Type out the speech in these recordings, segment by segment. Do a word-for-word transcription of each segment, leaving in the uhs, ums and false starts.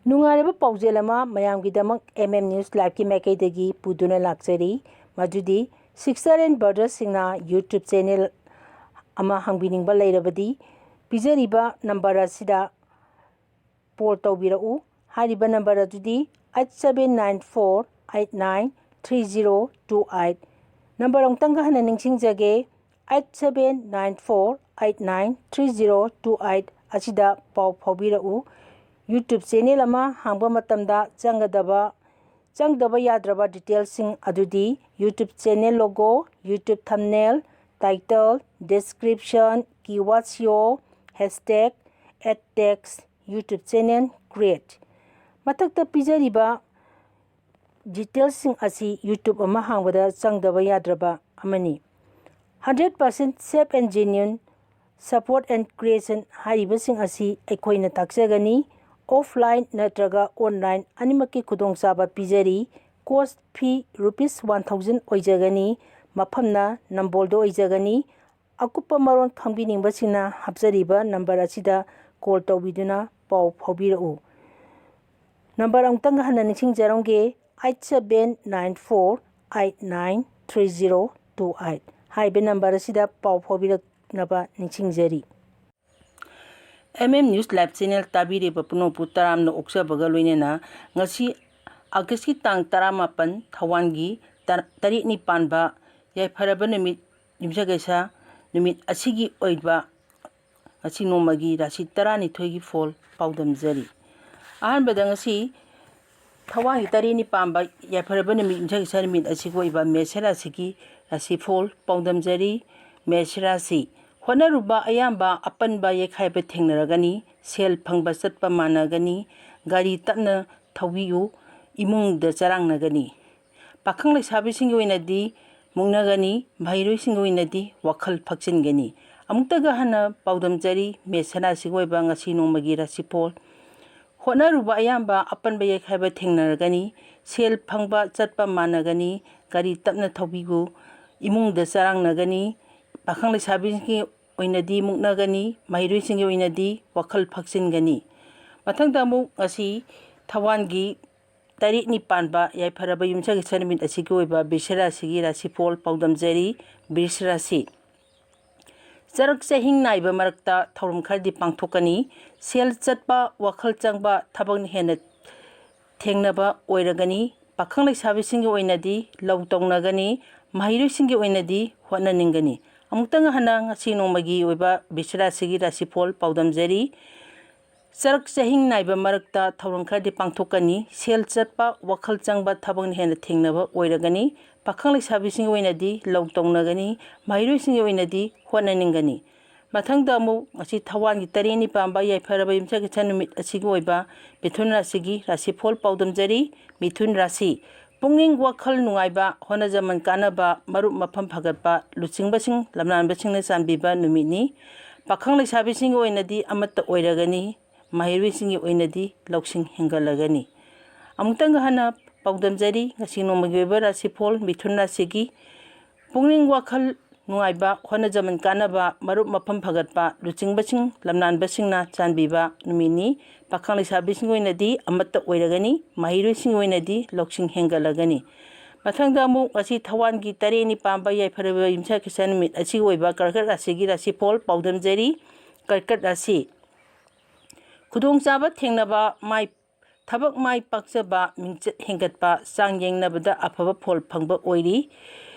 ꯅꯨꯡꯉꯥꯏꯔꯕ ꯄꯥꯎꯖꯦꯜ ꯑꯃ ꯃꯌꯥꯝꯒꯤꯗꯃꯛ M M News Liveꯀꯤ ꯃꯥꯏꯀꯩꯗꯒꯤ ꯄꯨꯗꯨꯅ ꯂꯥꯛꯆꯔꯤ꯫ ꯃꯗꯨꯗꯤ sister and brotherꯁꯤꯡꯅ YouTube channel ꯑꯃ ꯍꯥꯡꯕꯤꯅꯤꯡꯕ ꯂꯩꯔꯕꯗꯤ ꯄꯤꯖꯔꯤꯕ number ꯑꯁꯤꯗ call ꯇꯧꯕꯤꯔꯛꯎ꯫ ꯍꯥꯏꯔꯤꯕ number ꯑꯗꯨꯗꯤ eight seven nine four eight nine three zero two eight꯫ Number ꯑꯃꯨꯛꯇꯪꯒ ꯍꯟꯅ ꯅꯤꯡꯁꯤꯡꯖꯒꯦ, eight seven nine four eight nine three zero two eight ꯑꯁꯤꯗ ꯄꯥꯎ ꯐꯥꯎꯕꯤꯔꯛꯎ꯫ YouTube channel ꯑꯃ ꯍꯥꯡꯕ ꯃꯇꯝꯗ ꯆꯪꯒꯗꯕ, ꯆꯪꯗꯕ ꯌꯥꯗ꯭ꯔꯕ detailꯁꯤꯡ ꯑꯗꯨꯗꯤ YouTube channel logo, YouTube thumbnail, title, description, keyword S E O, hashtag, ad text, YouTube channel create꯫ ꯃꯊꯛꯇ ꯄꯤꯖꯔꯤꯕ detailꯁꯤꯡ ꯑꯁꯤ YouTube ꯑꯃ ꯍꯥꯡꯕꯗ ꯆꯪꯗꯕ ꯌꯥꯗ꯭ꯔꯕ ꯑꯃꯅꯤ꯫ Hundred percent safe and genuine support and creation ꯍꯥꯏꯔꯤꯕꯁꯤꯡ ꯑꯁꯤ ꯑꯩꯈꯣꯏꯅ ꯇꯥꯛꯆꯒꯅꯤ꯫ Offline ꯅꯠꯇ꯭ꯔꯒ online ꯑꯅꯤꯃꯛꯀꯤ ꯈꯨꯗꯣꯡꯆꯥꯕ ꯄꯤꯖꯔꯤ꯫ Course fee rupees one thousand ꯑꯣꯏꯖꯒꯅꯤ꯫ ꯃꯐꯝꯅ ꯅꯝꯕꯣꯜꯗ ꯑꯣꯏꯖꯒꯅꯤ꯫ ꯑꯀꯨꯞꯄ ꯃꯔꯣꯜ ꯈꯪꯕꯤꯅꯤꯡꯕꯁꯤꯡꯅ ꯍꯥꯞꯆꯔꯤꯕ number ꯑꯁꯤꯗ call ꯇꯧꯕꯤꯗꯨꯅ ꯄꯥꯎ ꯐꯥꯎꯕꯤꯔꯛꯎ꯫ Number ꯑꯃꯨꯛꯇꯪ ꯍꯟꯅ ꯅꯤꯡꯁꯤꯡꯖꯔꯝꯒꯦ, eight seven nine four eight nine three zero two eight꯫ ꯍꯥꯏꯔꯤꯕ number ꯑꯁꯤꯗ ꯄꯥꯎ ꯐꯥꯎꯕꯤꯔꯛꯅꯕ ꯅꯤꯡꯁꯤꯡꯖꯔꯤ꯫ M M News Live Channel ꯇꯥꯕꯤꯔꯤꯕ ꯄꯨꯝꯅꯃꯛꯄꯨ ꯇꯔꯥꯝꯅ ꯑꯣꯛꯆꯕꯒ ꯂꯣꯏꯅꯅ ꯉꯁꯤ Augustꯀꯤ ꯇꯥꯡ ꯇꯔꯥꯃꯥꯄꯟ, ꯊꯧꯋꯥꯟꯒꯤ ꯇꯔ-, ꯇꯔꯦꯠꯅꯤ ꯄꯥꯟꯕ ꯌꯥꯏꯐꯔꯕ ꯅꯨꯃꯤꯠ, ꯌꯨꯝꯁꯀꯩꯁ ꯅꯨꯃꯤꯠ ꯑꯁꯤꯒꯤ ꯑꯣꯏꯕ ꯉꯁꯤ ꯅꯣꯡꯃꯒꯤ ꯔꯥꯁꯤ ꯇꯔꯥꯅꯤꯊꯣꯏꯒꯤ ꯐꯣꯜ ꯄꯥꯎꯗꯝꯖꯔꯤ꯫ ꯑꯍꯥꯟꯕꯗ ꯉꯁꯤ ꯊꯧꯋꯥꯟꯒꯤ ꯇꯔꯦꯠꯅꯤ ꯄꯥꯟꯕ ꯌꯥꯏꯐꯔꯕ ꯅꯨꯃꯤꯠ, ꯌꯨꯝꯁꯀꯩꯁ ꯅꯨꯃꯤꯠ ꯑꯁꯤꯒꯤ ꯑꯣꯏꯕ ꯃꯦꯁ ꯔꯥꯁꯤꯒꯤ ꯔꯥꯁꯤꯐꯣꯜ ꯄꯥꯎꯗꯝꯖꯔꯤ꯫ ꯃꯦꯁ ꯔꯥꯁꯤ: ꯍꯣꯠꯅꯔꯨꯕ ꯑꯌꯥꯝꯕ ꯑꯄꯟꯕ ꯌꯩꯈꯥꯏꯕ ꯊꯦꯡꯅꯔꯒꯅꯤ, ꯁꯦꯜ ꯐꯪꯕ ꯆꯠꯄ ꯃꯥꯟꯅꯒꯅꯤ, ꯒꯥꯔꯤ ꯇꯞꯅ ꯊꯧꯕꯤꯌꯨ, ꯏꯃꯨꯡꯗ ꯆꯔꯥꯡꯅꯒꯅꯤ꯫ ꯄꯥꯈꯪ ꯂꯩꯁꯥꯕꯤꯁꯤꯡꯒꯤ ꯑꯣꯏꯅꯗꯤ ꯃꯨꯛꯅꯒꯅꯤ, ꯃꯍꯩꯔꯣꯏꯁꯤꯡꯒꯤ ꯑꯣꯏꯅꯗꯤ ꯋꯥꯈꯜ ꯐꯛꯆꯤꯟꯒꯅꯤ꯫ ꯑꯃꯨꯛꯇꯒ ꯍꯟꯅ ꯄꯥꯎꯗꯝꯖꯔꯤ, ꯃꯦꯁ ꯔꯥꯁꯤꯒꯤ ꯑꯣꯏꯕ ꯉꯁꯤ ꯅꯣꯡꯃꯒꯤ ꯔꯥꯁꯤꯐꯣꯜ꯫ ꯍꯣꯠꯅꯔꯨꯕ ꯑꯌꯥꯝꯕ ꯑꯄꯟꯕ ꯌꯩꯈꯥꯏꯕ ꯊꯦꯡꯅꯔꯒꯅꯤ, ꯁꯦꯜ ꯐꯪꯕ ꯆꯠꯄ ꯃꯥꯟꯅꯒꯅꯤ, ꯒꯥꯔꯤ ꯇꯞꯅ ꯊꯧꯕꯤꯌꯨ, ꯏꯃꯨꯡꯗ ꯆꯔꯥꯡꯅꯒꯅꯤ, ꯄꯥꯈꯪ ꯂꯩꯁꯥꯕꯤꯁꯤꯡꯒꯤ ꯑꯣꯏꯅꯗꯤ ꯃꯨꯛꯅꯒꯅꯤ, ꯃꯍꯩꯔꯣꯏꯁꯤꯡꯒꯤ ꯑꯣꯏꯅꯗꯤ ꯋꯥꯈꯜ ꯐꯛꯆꯤꯟꯒꯅꯤ꯫ ꯃꯊꯪꯗ ꯑꯃꯨꯛ ꯉꯁꯤ ꯊꯋꯥꯟꯒꯤ ꯇꯔꯦꯠꯅꯤ ꯄꯥꯟꯕ ꯌꯥꯏꯐꯔꯕ ꯌꯨꯝꯁꯀꯩꯁ ꯅꯨꯃꯤꯠ ꯑꯁꯤꯒꯤ ꯑꯣꯏꯕ ꯕꯤꯁ ꯔꯥꯁꯤꯒꯤ ꯔꯥꯁꯤꯐꯣꯜ ꯄꯥꯎꯗꯝꯖꯔꯤ꯫ ꯕꯤꯁ ꯔꯥꯁꯤ꯫ ꯆꯔꯛ ꯆꯍꯤꯡ ꯅꯥꯏꯕ ꯃꯔꯛꯇ ꯊꯧꯔꯝ ꯈꯔꯗꯤ ꯄꯥꯡꯊꯣꯛꯀꯅꯤ꯫ ꯁꯦꯜ ꯆꯠꯄ, ꯋꯥꯈꯜ ꯆꯪꯕ ꯊꯕꯛꯅ ꯍꯦꯟꯅ ꯊꯦꯡꯅꯕ ꯑꯣꯏꯔꯒꯅꯤ꯫ ꯄꯥꯈꯪ ꯂꯩꯁꯥꯕꯤꯁꯤꯡꯒꯤ ꯑꯣꯏꯅꯗꯤ ꯂꯧ ꯇꯧꯅꯒꯅꯤ꯫ ꯃꯍꯩꯔꯣꯏꯁꯤꯡꯒꯤ ꯑꯣꯏꯅꯗꯤ ꯍꯣꯠꯅꯅꯤꯡꯒꯅꯤ꯫ ꯑꯃꯨꯛꯇꯪ ꯍꯟꯅ ꯉꯁꯤ ꯅꯣꯡꯃꯒꯤ ꯑꯣꯏꯕ ꯕꯤꯁ ꯔꯥꯁꯤꯒꯤ ꯔꯥꯁꯤꯐꯣꯜ ꯄꯥꯎꯗꯝꯖꯔꯤ꯫ ꯆꯔꯛ ꯆꯍꯤꯡ ꯅꯥꯏꯕ ꯃꯔꯛꯇ ꯊꯧꯔꯝ ꯈꯔꯗꯤ ꯄꯥꯡꯊꯣꯛꯀꯅꯤ꯫ ꯁꯦꯜ ꯆꯠꯄ, ꯋꯥꯈꯜ ꯆꯪꯕ ꯊꯕꯛꯅ ꯍꯦꯟꯅ ꯊꯦꯡꯅꯕ ꯑꯣꯏꯔꯒꯅꯤ꯫ ꯄꯥꯈꯪ ꯂꯩꯁꯥꯕꯤꯁꯤꯡꯒꯤ ꯑꯣꯏꯅꯗꯤ ꯂꯧ ꯇꯧꯅꯒꯅꯤ꯫ ꯃꯍꯩꯔꯣꯏꯁꯤꯡꯒꯤ ꯑꯣꯏꯅꯗꯤ ꯍꯣꯠꯅꯅꯤꯡꯒꯅꯤ꯫ ꯃꯊꯪꯗ ꯑꯃꯨꯛ ꯉꯁꯤ ꯊꯋꯥꯟꯒꯤ ꯇꯔꯦꯠꯅꯤ ꯄꯥꯟꯕ ꯌꯥꯏꯐꯔꯕ ꯌꯨꯝꯁꯀꯩꯁ ꯅꯨꯃꯤꯠ ꯑꯁꯤꯒꯤ ꯑꯣꯏꯕ ꯃꯤꯊꯨꯟ ꯔꯥꯁꯤꯒꯤ ꯔꯥꯁꯤꯐꯣꯜ ꯄꯥꯎꯗꯝꯖꯔꯤ꯫ ꯃꯤꯊꯨꯟ ꯔꯥꯁꯤ꯫ ꯄꯨꯛꯅꯤꯡ ꯋꯥꯈꯜ ꯅꯨꯡꯉꯥꯏꯕ, ꯍꯣꯠꯅꯖꯃꯟ ꯀꯥꯟꯅꯕ, ꯃꯔꯨꯞ ꯃꯄꯥꯡ ꯐꯒꯠꯄ, ꯂꯨꯆꯤꯡꯕꯁꯤꯡ, ꯂꯝꯂꯥꯟꯕꯁꯤꯡꯅ ꯆꯥꯟꯕꯤꯕ ꯅꯨꯃꯤꯠꯅꯤ꯫ ꯄꯥꯈꯪ ꯂꯩꯁꯥꯕꯤꯁꯤꯡꯒꯤ ꯑꯣꯏꯅꯗꯤ ꯑꯃꯠꯇ ꯑꯣꯏꯔꯒꯅꯤ꯫ ꯃꯍꯩꯔꯣꯏꯁꯤꯡꯒꯤ ꯑꯣꯏꯅꯗꯤ ꯂꯧꯁꯤꯡ ꯍꯦꯟꯒꯠꯂꯒꯅꯤ꯫ ꯑꯃꯨꯛꯇꯪꯒ ꯍꯟꯅ ꯄꯥꯎꯗꯝꯖꯔꯤ, ꯉꯁꯤ ꯅꯣꯡꯃꯒꯤ ꯑꯣꯏꯕ ꯔꯥꯁꯤꯐꯣꯜ ꯃꯤꯊꯨꯟ ꯔꯥꯁꯤꯒꯤ꯫ ꯄꯨꯛꯅꯤꯡ ꯋꯥꯈꯜ ꯅꯨꯡꯉꯥꯏꯕ, ꯍꯣꯠꯅꯖꯃꯟ ꯀꯥꯟꯅꯕ, ꯃꯔꯨꯞ ꯃꯄꯥꯡ ꯐꯒꯠꯄ, ꯂꯨꯆꯤꯡꯕꯁꯤꯡ, ꯂꯝꯂꯥꯟꯕꯁꯤꯡꯅ ꯆꯥꯟꯕꯤꯕ ꯅꯨꯃꯤꯠꯅꯤ꯫ ꯄꯥꯈꯪ ꯂꯩꯁꯥꯕꯤꯁꯤꯡꯒꯤ ꯑꯣꯏꯅꯗꯤ ꯑꯃꯠꯇ ꯑꯣꯏꯔꯒꯅꯤ, ꯃꯍꯩꯔꯣꯏꯁꯤꯡꯒꯤ ꯑꯣꯏꯅꯗꯤ ꯂꯧꯁꯤꯡ ꯍꯦꯟꯒꯠꯂꯒꯅꯤ꯫ ꯃꯊꯪꯗ ꯑꯃꯨꯛ ꯉꯁꯤ ꯊꯋꯥꯟꯒꯤ ꯇꯔꯦꯠꯅꯤ ꯄꯥꯟꯕ ꯌꯥꯏꯐꯔꯕ ꯌꯨꯝꯁꯀꯩꯁ ꯅꯨꯃꯤꯠ ꯑꯁꯤꯒꯤ ꯑꯣꯏꯕ ꯀꯔꯀꯠ ꯔꯥꯁꯤꯒꯤ ꯔꯥꯁꯤꯐꯣꯜ ꯄꯥꯎꯗꯝꯖꯔꯤ꯫ ꯀꯔꯀꯠ ꯔꯥꯁꯤ꯫ ꯈꯨꯗꯣꯡꯆꯥꯕ ꯊꯦꯡꯅꯕ, ꯃꯥꯏ, ꯊꯕꯛ ꯃꯥꯏ ꯄꯥꯛꯆꯕ, ꯃꯤꯡꯆꯠ ꯍꯦꯟꯒꯠꯄ, ꯆꯥꯡ ꯌꯦꯡꯅꯕꯗ ꯑꯐꯕ ꯐꯣꯜ ꯐꯪꯕ ꯑꯣꯏꯔꯤ꯫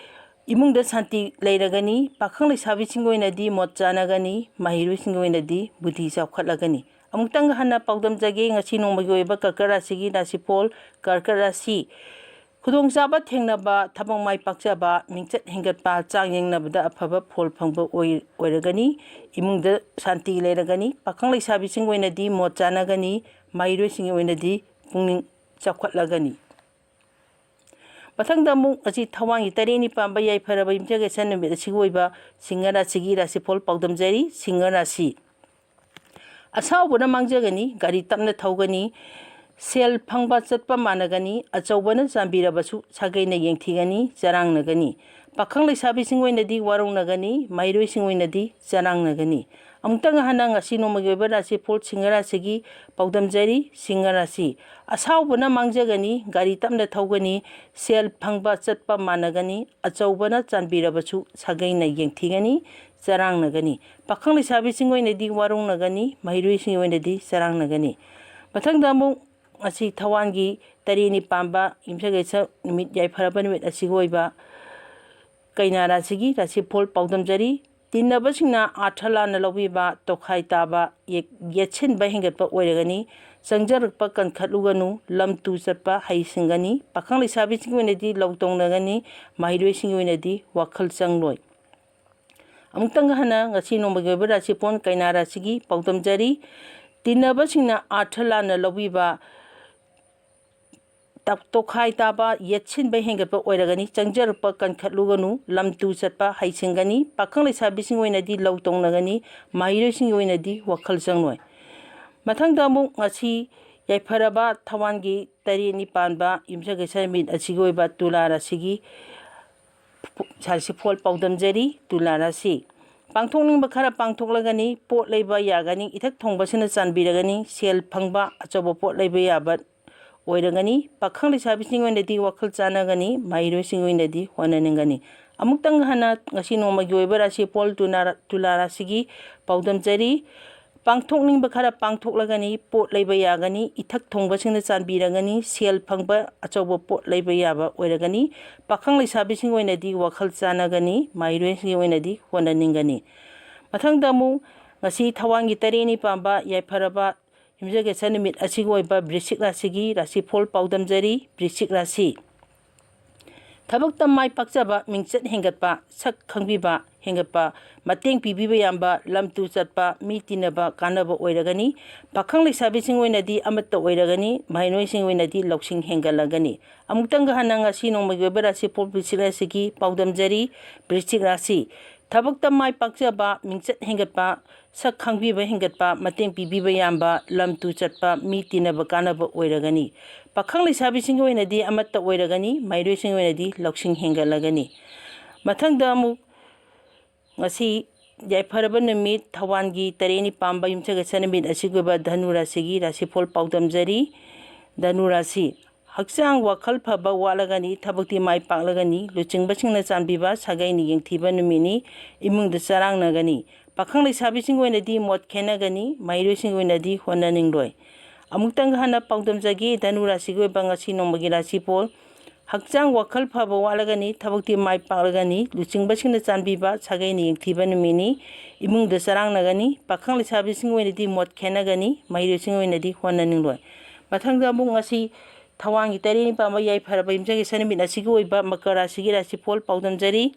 ꯏꯃꯨꯡꯗ ꯁꯥꯟꯇꯤ ꯂꯩꯔꯒꯅꯤ꯫ ꯄꯥꯈꯪ ꯂꯩꯁꯥꯕꯤꯁꯤꯡꯒꯤ ꯑꯣꯏꯅꯗꯤ ꯃꯣꯠ ꯆꯥꯟꯅꯒꯅꯤ꯫ ꯃꯍꯩꯔꯣꯏꯁꯤꯡꯒꯤ ꯑꯣꯏꯅꯗꯤ ꯕꯨꯙꯤ ꯆꯥꯎꯈꯠꯂꯒꯅꯤ꯫ ꯑꯃꯨꯛꯇꯪ ꯍꯟꯅ ꯄꯥꯎꯗꯝꯖꯒꯦ, ꯉꯁꯤ ꯅꯣꯡꯃꯒꯤ ꯑꯣꯏꯕ ꯀꯔꯀꯠ ꯔꯥꯁꯤꯒꯤ ꯔꯥꯁꯤꯐꯣꯜ꯫ ꯀꯔꯀꯠ ꯔꯥꯁꯤ꯫ ꯈꯨꯗꯣꯡꯆꯥꯕ ꯊꯦꯡꯅꯕ, ꯊꯕꯛ ꯃꯥꯏ ꯄꯥꯛꯆꯕ, ꯃꯤꯡꯆꯠ ꯍꯦꯟꯒꯠꯄ, ꯆꯥꯡ ꯌꯦꯡꯅꯕꯗ ꯑꯐꯕ ꯐꯣꯜ ꯐꯪꯕ ꯑꯣꯏ-, ꯑꯣꯏꯔꯒꯅꯤ꯫ ꯏꯃꯨꯡꯗ ꯁꯥꯟꯇꯤ ꯂꯩꯔꯒꯅꯤ꯫ ꯄꯥꯈꯪ ꯂꯩꯁꯥꯕꯤꯁꯤꯡꯒꯤ ꯑꯣꯏꯅꯗꯤ ꯃꯣꯠ ꯆꯥꯟꯅꯒꯅꯤ꯫ ꯃꯍꯩꯔꯣꯏꯁꯤꯡꯒꯤ ꯑꯣꯏꯅꯗꯤ ꯄꯨꯛꯅꯤꯡ ꯆꯥꯎꯈꯠꯂꯒꯅꯤ꯫ ꯃꯊꯪꯗ ꯑꯃꯨꯛ ꯉꯁꯤ ꯊꯋꯥꯟꯒꯤ ꯇꯔꯦꯠꯅꯤ ꯄꯥꯟꯕ ꯌꯥꯏꯐꯔꯕ ꯌꯨꯝꯁꯀꯩꯁ ꯅꯨꯃꯤꯠ ꯑꯁꯤꯒꯤ ꯑꯣꯏꯕ ꯁꯤꯡꯍ ꯔꯥꯁꯤꯒꯤ ꯔꯥꯁꯤꯐꯣꯜ ꯄꯥꯎꯗꯝꯖꯔꯤ꯫ ꯁꯤꯡꯍ ꯔꯥꯁꯤ꯫ ꯑꯁꯥꯎꯕꯅ ꯃꯥꯡꯖꯒꯅꯤ, ꯒꯥꯔꯤ ꯇꯞꯅ ꯊꯧꯒꯅꯤ, ꯁꯦꯜ ꯐꯪꯕ ꯆꯠꯄ ꯃꯥꯟꯅꯒꯅꯤ, ꯑꯆꯧꯕꯅ ꯆꯥꯟꯕꯤꯔꯕꯁꯨ ꯁꯥꯒꯩꯅ ꯌꯦꯡꯊꯤꯒꯅꯤ, ꯆꯔꯥꯡꯅꯒꯅꯤ꯫ ꯄꯥꯈꯪ ꯂꯩꯁꯥꯕꯤꯁꯤꯡ ꯑꯣꯏꯅꯗꯤ ꯋꯥꯔꯧꯅꯒꯅꯤ, ꯃꯍꯩꯔꯣꯏꯁꯤꯡ ꯑꯣꯏꯅꯗꯤ ꯆꯔꯥꯡꯅꯒꯅꯤ꯫ ꯑꯃꯨꯛꯇꯪ ꯍꯟꯅ ꯉꯁꯤ ꯅꯣꯡꯃꯒꯤ ꯑꯣꯏꯕ ꯔꯥꯁꯤꯐꯣꯜ ꯁꯤꯡꯍ ꯔꯥꯁꯤꯒꯤ ꯄꯥꯎꯗꯝꯖꯔꯤ꯫ ꯁꯤꯡꯍ ꯔꯥꯁꯤ: ꯑꯁꯥꯎꯕꯅ ꯃꯥꯡꯖꯒꯅꯤ, ꯒꯥꯔꯤ ꯇꯞꯅ ꯊꯧꯒꯅꯤ, ꯁꯦꯜ ꯐꯪꯕ ꯆꯠꯄ ꯃꯥꯟꯅꯒꯅꯤ, ꯑꯆꯧꯕꯅ ꯆꯥꯟꯕꯤꯔꯕꯁꯨ ꯁꯥꯒꯩꯅ ꯌꯦꯡꯊꯤꯒꯅꯤ, ꯆꯔꯥꯡꯅꯒꯅꯤ꯫ ꯄꯥꯈꯪ ꯂꯩꯁꯥꯕꯤꯁꯤꯡ ꯑꯣꯏꯅꯗꯤ ꯋꯥꯔꯧꯅꯒꯅꯤ, ꯃꯍꯩꯔꯣꯏꯁꯤꯡ ꯑꯣꯏꯅꯗꯤ ꯆꯔꯥꯡꯅꯒꯅꯤ꯫ ꯃꯊꯪꯗ ꯑꯃꯨꯛ ꯉꯁꯤ ꯊꯋꯥꯟꯒꯤ ꯇꯔꯦꯠꯅꯤ ꯄꯥꯟꯕ ꯌꯨꯝꯁꯀꯩꯁ ꯅꯨꯃꯤꯠ, ꯌꯥꯏꯐꯔꯕ ꯅꯨꯃꯤꯠ ꯑꯁꯤꯒꯤ ꯑꯣꯏꯕ ꯀꯩꯅꯥ ꯔꯥꯁꯤꯒꯤ ꯔꯥꯁꯤꯐꯣꯜ ꯄꯥꯎꯗꯝꯖꯔꯤ꯫ ꯇꯤꯟꯅꯕꯁꯤꯡꯅ ꯑꯥꯔꯊ ꯂꯥꯟꯅ ꯂꯧꯕꯤꯕ, ꯇꯣꯈꯥꯏ ꯇꯥꯕ, ꯌꯦ-, ꯌꯦꯠꯁꯤꯟꯕ ꯍꯦꯟꯒꯠꯄ ꯑꯣꯏꯔꯒꯅꯤ꯫ ꯆꯪꯖꯔꯛꯄ ꯀꯟꯈꯠꯂꯨꯒꯅꯨ, ꯂꯝ ꯇꯨ ꯆꯠꯄ ꯍꯩꯁꯤꯡꯒꯅꯤ꯫ ꯄꯥꯈꯪ ꯂꯩꯁꯥꯕꯤꯁꯤꯡꯒꯤ ꯑꯣꯏꯅꯗꯤ ꯂꯧ ꯇꯧꯅꯒꯅꯤ, ꯃꯍꯩꯔꯣꯏꯁꯤꯡꯒꯤ ꯑꯣꯏꯅꯗꯤ ꯋꯥꯈꯜ ꯆꯪꯂꯣꯏ꯫ ꯑꯃꯨꯛꯇꯪ ꯍꯟꯅ ꯉꯁꯤ ꯅꯣꯡꯃꯒꯤ ꯑꯣꯏꯕ ꯔꯥꯁꯤꯐꯣꯜ ꯀꯩꯅꯥ ꯔꯥꯁꯤꯒꯤ ꯄꯥꯎꯗꯝꯖꯔꯤ꯫ ꯇꯤꯟꯅꯕꯁꯤꯡꯅ ꯑꯥꯔꯊ ꯂꯥꯟꯅ ꯂꯧꯕꯤꯕ, ꯇ-, ꯇꯣꯈꯥꯏ ꯇꯥꯕ, ꯌꯦꯠꯁꯤꯟꯕ ꯍꯦꯟꯒꯠꯄ ꯑꯣꯏꯔꯒꯅꯤ꯫ ꯆꯪꯖꯔꯛꯄ ꯀꯟꯈꯠꯂꯨꯒꯅꯨ, ꯂꯝ ꯇꯨ ꯆꯠꯄ ꯍꯩꯁꯤꯡꯒꯅꯤ꯫ ꯄꯥꯈꯪ ꯂꯩꯁꯥꯕꯤꯁꯤꯡ ꯑꯣꯏꯅꯗꯤ ꯂꯧ ꯇꯧꯅꯒꯅꯤ, ꯃꯍꯩꯔꯣꯏꯁꯤꯡꯒꯤ ꯑꯣꯏꯅꯗꯤ ꯋꯥꯈꯜ ꯆꯪꯂꯣꯏ꯫ ꯃꯊꯪꯗ ꯑꯃꯨꯛ ꯉꯁꯤ ꯌꯥꯏꯐꯔꯕ ꯊꯋꯥꯟꯒꯤ ꯇꯔꯦꯠꯅꯤ ꯄꯥꯟꯕ ꯌꯨꯝꯁꯀꯩꯁ ꯅꯨꯃꯤꯠ ꯑꯁꯤꯒꯤ ꯑꯣꯏꯕ ꯇꯨꯂꯥ ꯔꯥꯁꯤꯒꯤ ꯔꯥꯁꯤꯐꯣꯜ ꯄꯥꯎꯗꯝꯖꯔꯤ꯫ ꯇꯨꯂꯥ ꯔꯥꯁꯤ: ꯄꯥꯡꯊꯣꯛꯅꯤꯡꯕ ꯈꯔ ꯄꯥꯡꯊꯣꯛꯂꯒꯅꯤ, ꯄꯣꯠ ꯂꯩꯕ ꯌꯥꯒꯅꯤ, ꯏꯊꯛ ꯊꯣꯡꯕꯁꯤꯡꯅ ꯆꯥꯟꯕꯤꯔꯒꯅꯤ, ꯁꯦꯜ ꯐꯪꯕ ꯑꯆꯧꯕ ꯄꯣꯠ ꯂꯩꯕ ꯌꯥꯕ ꯑꯣꯏꯔꯒꯅꯤ꯫ ꯄꯥꯈꯪ ꯂꯩꯁꯥꯕꯤꯁꯤꯡ ꯑꯣꯏꯅꯗꯤ ꯋꯥꯈꯜ ꯆꯥꯟꯅꯒꯅꯤ, ꯃꯍꯩꯔꯣꯏꯁꯤꯡ ꯑꯣꯏꯅꯗꯤ ꯍꯣꯠꯅꯅꯤꯡꯒꯅꯤ꯫ ꯑꯃꯨꯛꯇꯪ ꯍꯟꯅ ꯉꯁꯤ ꯅꯣꯡꯃꯒꯤ ꯑꯣꯏꯕ ꯔꯥꯁꯤꯐꯣꯜ ꯇꯨꯅꯥ-, ꯇꯨꯂꯥ ꯔꯥꯁꯤꯒꯤ ꯄꯥꯎꯗꯝꯖꯔꯤ꯫ ꯄꯥꯡꯊꯣꯛꯅꯤꯡꯕ ꯈꯔ ꯄꯥꯡꯊꯣꯛꯂꯒꯅꯤ, ꯄꯣꯠ ꯂꯩꯕ ꯌꯥꯒꯅꯤ, ꯏꯊꯛ ꯊꯣꯡꯕꯁꯤꯡꯅ ꯆꯥꯟꯕꯤꯔꯒꯅꯤ, ꯁꯦꯜ ꯐꯪꯕ ꯑꯆꯧꯕ ꯄꯣꯠ ꯂꯩꯕ ꯌꯥꯕ ꯑꯣꯏꯔꯒꯅꯤ꯫ ꯄꯥꯈꯪ ꯂꯩꯁꯥꯕꯤꯁꯤꯡꯒꯤ ꯑꯣꯏꯅꯗꯤ ꯋꯥꯈꯜ ꯆꯥꯟꯅꯒꯅꯤ, ꯃꯍꯩꯔꯣꯏꯁꯤꯡꯒꯤ ꯑꯣꯏꯅꯗꯤ ꯍꯣꯠꯅꯅꯤꯡꯒꯅꯤ꯫ ꯃꯊꯪꯗ ꯑꯃꯨꯛ ꯉꯁꯤ ꯊꯋꯥꯟꯒꯤ ꯇꯔꯦꯠꯅꯤ ꯄꯥꯟꯕ ꯌꯥꯏꯐꯔꯕ ꯌꯨꯝꯁꯀꯩꯁ ꯅꯨꯃꯤꯠ ꯑꯁꯤꯒꯤ ꯑꯣꯏꯕ ꯕ꯭ꯔꯤꯁꯤꯛ ꯔꯥꯁꯤꯒꯤ ꯔꯥꯁꯤꯐꯣꯜ ꯄꯥꯎꯗꯝꯖꯔꯤ꯫ ꯕ꯭ꯔꯤꯁꯤꯛ ꯔꯥꯁꯤ: ꯊꯕꯛꯇ ꯃꯥꯏ ꯄꯥꯛꯆꯕ, ꯃꯤꯡꯆꯠ ꯍꯦꯟꯒꯠꯄ, ꯁꯛ ꯈꯪꯕꯤꯕ ꯍꯦꯟꯒꯠꯄ, ꯃꯇꯦꯡ ꯄꯤꯕꯤꯕ ꯌꯥꯝꯕ, ꯂꯝ ꯇꯨ ꯆꯠꯄ, ꯃꯤ ꯇꯤꯟꯅꯕ ꯀꯥꯟꯅꯕ ꯑꯣꯏꯔꯒꯅꯤ꯫ ꯄꯥꯈꯪ ꯂꯩꯁꯥꯕꯤꯁꯤꯡ ꯑꯣꯏꯅꯗꯤ ꯑꯃꯠꯇ ꯑꯣꯏꯔꯒꯅꯤ, ꯃꯍꯩꯔꯣꯏꯁꯤꯡ ꯑꯣꯏꯅꯗꯤ ꯂꯧꯁꯤꯡ ꯍꯦꯟꯒꯠꯂꯒꯅꯤ꯫ ꯑꯃꯨꯛꯇꯪꯒ ꯍꯟꯅ ꯉꯁꯤ ꯅꯣꯡꯃꯒꯤ ꯑꯣꯏꯕ ꯔꯥꯁꯤꯐꯣꯜ ꯕ꯭ꯔꯤꯁꯤꯛ ꯔꯥꯁꯤꯒꯤ ꯄꯥꯎꯗꯝꯖꯔꯤ꯫ ꯕ꯭ꯔꯤꯁꯤꯛ ꯔꯥꯁꯤ: ꯊꯕꯛꯇ ꯃꯥꯏ ꯄꯥꯛꯆꯕ, ꯃꯤꯡꯆꯠ ꯍꯦꯟꯒꯠꯄ, ꯁꯛ ꯈꯪꯕꯤꯕ ꯍꯦꯟꯒꯠꯄ, ꯃꯇꯦꯡ ꯄꯤꯕꯤꯕ ꯌꯥꯝꯕ, ꯂꯝ ꯇꯨ ꯆꯠꯄ, ꯃꯤ ꯇꯤꯟꯅꯕ ꯀꯥꯟꯅꯕ ꯑꯣꯏꯔꯒꯅꯤ꯫ ꯄꯥꯈꯪ ꯂꯩꯁꯥꯕꯤꯁꯤꯡꯒꯤ ꯑꯣꯏꯅꯗꯤ ꯑꯃꯠꯇ ꯑꯣꯏꯔꯒꯅꯤ, ꯃꯍꯩꯔꯣꯏꯁꯤꯡꯒꯤ ꯑꯣꯏꯅꯗꯤ ꯂꯧꯁꯤꯡ ꯍꯦꯟꯒꯠꯂꯒꯅꯤ꯫ ꯃꯊꯪꯗ ꯑꯃꯨꯛ ꯉꯁꯤ ꯌꯥꯏꯐꯔꯕ ꯅꯨꯃꯤꯠ, ꯊꯧꯋꯥꯟꯒꯤ ꯇꯔꯦꯠꯅꯤ ꯄꯥꯟꯕ ꯌꯨꯝꯁꯀꯩꯁ ꯅꯨꯃꯤꯠ ꯑꯁꯤꯒꯤ ꯑꯣꯏꯕ ꯙꯅꯨ ꯔꯥꯁꯤꯒꯤ ꯔꯥꯁꯤꯐꯣꯜ ꯄꯥꯎꯗꯝꯖꯔꯤ꯫ ꯙꯅꯨ ꯔꯥꯁꯤ, ꯍꯛꯆꯥꯡ ꯋꯥꯈꯜ ꯐꯕ ꯋꯥꯠꯂꯒꯅꯤ, ꯊꯕꯛꯇꯤ ꯃꯥꯏ ꯄꯥꯛꯂꯒꯅꯤ, ꯂꯨꯆꯤꯡꯕꯁꯤꯡꯅ ꯆꯥꯟꯕꯤꯕ ꯁꯥꯒꯩꯅ ꯌꯦꯡꯊꯤꯕ ꯅꯨꯃꯤꯠꯅꯤ, ꯏꯃꯨꯡꯗ ꯆꯔꯥꯡꯅꯒꯅꯤ, ꯄꯥꯈꯪ ꯂꯩꯁꯥꯕꯤꯁꯤꯡꯒꯤ ꯑꯣꯏꯅꯗꯤ ꯃꯣꯠ ꯈꯦꯠꯅꯒꯅꯤ, ꯃꯍꯩꯔꯣꯏꯁꯤꯡꯒꯤ ꯑꯣꯏꯅꯗꯤ ꯍꯣꯠꯅꯅꯤꯡꯂꯣꯏ꯫ ꯑꯃꯨꯛꯇꯪ ꯍꯟꯅ ꯄꯥꯎꯗꯝꯖꯒꯦ, ꯙꯅꯨ ꯔꯥꯁꯤꯒꯤ ꯑꯣꯏꯕ ꯉꯁꯤ ꯅꯣꯡꯃꯒꯤ ꯔꯥꯁꯤꯐꯣꯜ꯫ ꯍꯛꯆꯥꯡ ꯋꯥꯈꯜ ꯐꯕ ꯋꯥꯠꯂꯒꯅꯤ, ꯊꯕꯛꯇꯤ ꯃꯥꯏ ꯄꯥꯛꯂꯒꯅꯤ, ꯂꯨꯆꯤꯡꯕꯁꯤꯡꯅ ꯆꯥꯟꯕꯤꯕ ꯁꯥꯒꯩꯅ ꯌꯦꯡꯊꯤꯕ ꯅꯨꯃꯤꯠꯅꯤ, ꯏꯃꯨꯡꯗ ꯆꯔꯥꯡꯅꯒꯅꯤ, ꯄꯥꯈꯪ ꯂꯩꯁꯥꯕꯤꯁꯤꯡꯒꯤ ꯑꯣꯏꯅꯗꯤ ꯃꯣꯠ ꯈꯦꯠꯅꯒꯅꯤ, ꯃꯍꯩꯔꯣꯏꯁꯤꯡꯒꯤ ꯑꯣꯏꯅꯗꯤ ꯍꯣꯠꯅꯅꯤꯡꯂꯣꯏ꯫ ꯃꯊꯪꯗ ꯑꯃꯨꯛ ꯉꯁꯤ ꯊꯧꯋꯥꯟꯒꯤ ꯇꯔꯦꯠꯅꯤ ꯄꯥꯟꯕ ꯌꯥꯏꯐꯔꯕ ꯌꯨꯝꯁꯀꯩꯁ ꯅꯨꯃꯤꯠ ꯑꯁꯤꯒꯤ ꯑꯣꯏꯕ ꯃꯀꯔ ꯔꯥꯁꯤꯒꯤ ꯔꯥꯁꯤꯐꯣꯜ ꯄꯥꯎꯗꯝꯖꯔꯤ꯫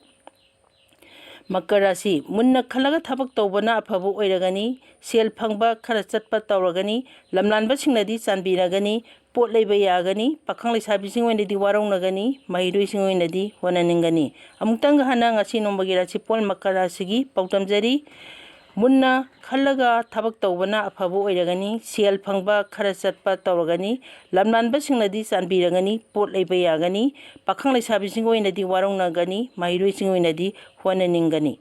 ꯃꯀꯔ ꯔꯥꯁꯤ, ꯃꯨꯟꯅ ꯈꯜꯂꯒ ꯊꯕꯛ ꯇꯧꯕꯅ ꯑꯐꯕ ꯑꯣꯏꯔꯒꯅꯤ, ꯁꯦꯜ ꯐꯪꯕ ꯈꯔ ꯆꯠꯄ ꯇꯧꯔꯒꯅꯤ, ꯂꯝꯂꯥꯟꯕꯁꯤꯡꯅꯗꯤ ꯆꯥꯟꯕꯤꯔꯒꯅꯤ, ꯄꯣꯠ ꯂꯩꯕ ꯌꯥꯒꯅꯤ, ꯄꯥꯈꯪ ꯂꯩꯁꯥꯕꯤꯁꯤꯡ ꯑꯣꯏꯅꯗꯤ ꯋꯥꯔꯧꯅꯒꯅꯤ, ꯃꯍꯩꯔꯣꯏꯁꯤꯡ ꯑꯣꯏꯅꯗꯤ ꯍꯣꯠꯅꯅꯤꯡꯒꯅꯤ꯫ ꯑꯃꯨꯛꯇꯪꯒ ꯍꯟꯅ ꯉꯁꯤ ꯅꯣꯡꯃꯒꯤ ꯔꯥꯁꯤꯐꯣꯜ ꯃꯀꯔ ꯔꯥꯁꯤꯒꯤ ꯄꯥꯎꯗꯝꯖꯔꯤ꯫ ꯃꯨꯟꯅ ꯈꯜꯂꯒ ꯊꯕꯛ ꯇꯧꯕꯅ ꯑꯐꯕ ꯑꯣꯏꯔꯒꯅꯤ, ꯁꯦꯜ ꯐꯪꯕ ꯈꯔ ꯆꯠꯄ ꯇꯧꯔꯒꯅꯤ, ꯂꯝꯂꯥꯟꯕꯁꯤꯡꯅꯗꯤ ꯆꯥꯟꯕꯤꯔꯒꯅꯤ, ꯄꯣꯠ ꯂꯩꯕ ꯌꯥꯒꯅꯤ, ꯄꯥꯈꯪ ꯂꯩꯁꯥꯕꯤꯁꯤꯡ ꯑꯣꯏꯅꯗꯤ ꯋꯥꯔꯧꯅꯒꯅꯤ, ꯃꯍꯩꯔꯣꯏꯁꯤꯡ ꯑꯣꯏꯅꯗꯤ ꯍꯣꯠꯅꯅꯤꯡꯒꯅꯤ꯫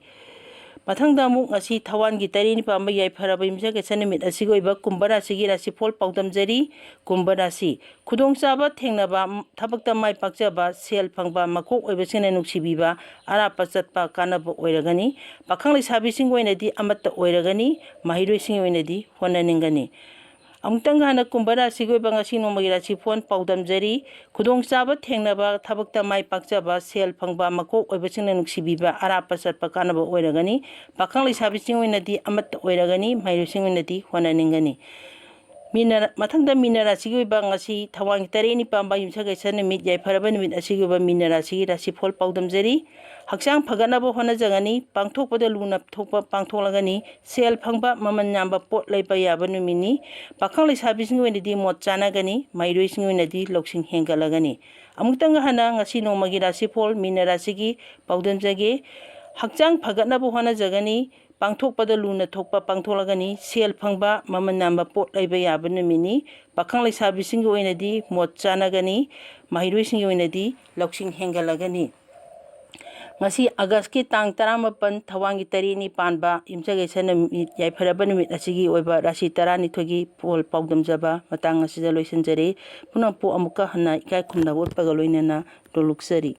ꯃꯊꯪꯗ ꯑꯃꯨꯛ ꯉꯁꯤ ꯊꯧꯋꯥꯟꯒꯤ ꯇꯔꯦꯠꯅꯤ ꯄꯥꯟꯕ ꯌꯥꯏꯐꯔꯕ ꯌꯨꯝꯁꯀꯩꯁ ꯅꯨꯃꯤꯠ ꯑꯁꯤꯒꯤ ꯑꯣꯏꯕ ꯀꯨꯝꯚ ꯔꯥꯁꯤꯒꯤ ꯔꯥꯁꯤꯐꯣꯜ ꯄꯥꯎꯗꯝꯖꯔꯤ꯫ ꯀꯨꯝꯚ ꯔꯥꯁꯤ, ꯈꯨꯗꯣꯡꯆꯥꯕ ꯊꯦꯡꯅꯕ, ꯊꯕꯛꯇ ꯃꯥꯏ ꯄꯥꯛꯆꯕ, ꯁꯦꯜ ꯐꯪꯕ, ꯃꯀꯣꯛ ꯑꯣꯏꯕꯁꯤꯡꯅ ꯅꯨꯡꯁꯤꯕꯤꯕ, ꯑꯔꯥꯞꯄ ꯆꯠꯄ ꯀꯥꯟꯅꯕ ꯑꯣꯏꯔꯒꯅꯤ꯫ ꯄꯥꯈꯪ ꯂꯩꯁꯥꯕꯤꯁꯤꯡꯒꯤ ꯑꯣꯏꯅꯗꯤ ꯑꯃꯠꯇ ꯑꯣꯏꯔꯒꯅꯤ, ꯃꯍꯩꯔꯣꯏꯁꯤꯡꯒꯤ ꯑꯣꯏꯅꯗꯤ ꯍꯣꯠꯅꯅꯤꯡꯒꯅꯤ꯫ ꯑꯃꯨꯛꯇꯪ ꯍꯥꯟꯅ ꯀꯨꯝꯚ ꯔꯥꯁꯤꯒꯤ ꯑꯣꯏꯕ ꯉꯁꯤ ꯅꯣꯡꯃꯒꯤ ꯔꯥꯁꯤꯐꯣꯜ ꯄꯥꯎꯗꯝꯖꯔꯤ꯫ ꯈꯨꯗꯣꯡꯆꯥꯕ ꯊꯦꯡꯅꯕ, ꯊꯕꯛꯇ ꯃꯥꯏ ꯄꯥꯛꯆꯕ, ꯁꯦꯜ ꯐꯪꯕ, ꯃꯀꯣꯛ ꯑꯣꯏꯕꯁꯤꯡꯅ ꯅꯨꯡꯁꯤꯕꯤꯕ, ꯑꯔꯥꯞꯄ ꯆꯠꯄ ꯀꯥꯟꯅꯕ ꯑꯣꯏꯔꯒꯅꯤ꯫ ꯄꯥꯈꯪ ꯂꯩꯁꯥꯕꯤꯁꯤꯡ ꯑꯣꯏꯅꯗꯤ ꯑꯃꯠꯇ ꯑꯣꯏꯔꯒꯅꯤ, ꯃꯍꯩꯔꯣꯏꯁꯤꯡ ꯑꯣꯏꯅꯗꯤ ꯍꯣꯠꯅꯅꯤꯡꯒꯅꯤ꯫ ꯃꯤꯅ, ꯃꯊꯪꯗ ꯃꯤꯅ ꯔꯥꯁꯤꯒꯤ ꯑꯣꯏꯕ ꯉꯁꯤ ꯊꯧꯋꯥꯟꯒꯤ ꯇꯔꯦꯠꯅꯤ ꯄꯥꯟꯕ ꯌꯨꯝꯁꯀꯩꯁ ꯅꯨꯃꯤꯠ, ꯌꯥꯏꯐꯔꯕ ꯅꯨꯃꯤꯠ ꯑꯁꯤꯒꯤ ꯑꯣꯏꯕ ꯃꯤꯅ ꯔꯥꯁꯤꯒꯤ ꯔꯥꯁꯤꯐꯣꯜ ꯄꯥꯎꯗꯝꯖꯔꯤ꯫ ꯍꯛꯆꯥꯡ ꯐꯒꯠꯅꯕ ꯍꯣꯠꯅꯖꯒꯅꯤ, ꯄꯥꯡꯊꯣꯛꯄꯗ ꯂꯨꯅ ꯊꯣꯛꯄ ꯄꯥꯡꯊꯣꯛꯂꯒꯅꯤ, ꯁꯦꯜ ꯐꯪꯕ, ꯃꯃꯜ ꯌꯥꯝꯕ ꯄꯣꯠ ꯂꯩꯕ ꯌꯥꯕ ꯅꯨꯃꯤꯠꯅꯤ꯫ ꯄꯥꯈꯪ ꯂꯩꯁꯥꯕꯤꯁꯤꯡꯒꯤ ꯑꯣꯏꯅꯗꯤ ꯃꯣꯠ ꯆꯥꯟꯅꯒꯅꯤ, ꯃꯍꯩꯔꯣꯏꯁꯤꯡꯒꯤ ꯑꯣꯏꯅꯗꯤ ꯂꯧꯁꯤꯡ ꯍꯦꯟꯒꯠꯂꯒꯅꯤ꯫ ꯑꯃꯨꯛꯇꯪꯒ ꯍꯟꯅ ꯉꯁꯤ ꯅꯣꯡꯃꯒꯤ ꯔꯥꯁꯤꯐꯣꯜ ꯃꯤꯅ ꯔꯥꯁꯤꯒꯤ ꯄꯥꯎꯗꯝꯖꯒꯦ꯫ ꯍꯛꯆꯥꯡ ꯐꯒꯠꯅꯕ ꯍꯣꯠꯅꯖꯒꯅꯤ, ꯄꯥꯡꯊꯣꯛꯄꯗ ꯂꯨꯅ ꯊꯣꯛꯄ ꯄꯥꯡꯊꯣꯛꯂꯒꯅꯤ, ꯁꯦꯜ ꯐꯪꯕ, ꯃꯃꯜ ꯌꯥꯝꯕ ꯄꯣꯠ ꯂꯩꯕ ꯌꯥꯕ ꯅꯨꯃꯤꯠꯅꯤ꯫ ꯄꯥꯈꯪ ꯂꯩꯁꯥꯕꯤꯁꯤꯡꯒꯤ ꯑꯣꯏꯅꯗꯤ ꯃꯣꯠ ꯆꯥꯟꯅꯒꯅꯤ, ꯃꯍꯩꯔꯣꯏꯁꯤꯡꯒꯤ ꯑꯣꯏꯅꯗꯤ ꯂꯧꯁꯤꯡ ꯍꯦꯟꯒꯠꯂꯒꯅꯤ꯫ ꯉꯁꯤ ꯑꯥꯒꯁꯀꯤ ꯇꯥꯡ ꯇꯔꯥꯃꯥꯄꯟ, ꯊꯧꯋꯥꯟꯒꯤ ꯇꯔꯦꯠꯅꯤ ꯄꯥꯟꯕ ꯌꯨꯝꯁꯀꯩꯁ ꯅꯨꯃꯤꯠ, ꯌꯥꯏꯐꯔꯕ ꯅꯨꯃꯤꯠ ꯑꯁꯤꯒꯤ ꯑꯣꯏꯕ ꯔꯥꯁꯤ ꯇꯔꯥꯅꯤꯊꯣꯏꯒꯤ ꯄꯣꯜ ꯄꯥꯎꯗꯝꯖꯕ ꯃꯇꯥꯡ ꯑꯁꯤꯗ ꯂꯣꯏꯁꯤꯟꯖꯔꯦ꯫ ꯄꯨꯝꯅꯃꯛꯄꯨ ꯑꯃꯨꯛꯀ ꯍꯟꯅ ꯏꯀꯥꯏ ꯈꯨꯝꯅꯕ ꯎꯠꯄꯒ ꯂꯣꯏꯅꯅ ꯅꯣꯂꯨꯛꯆꯔꯤ꯫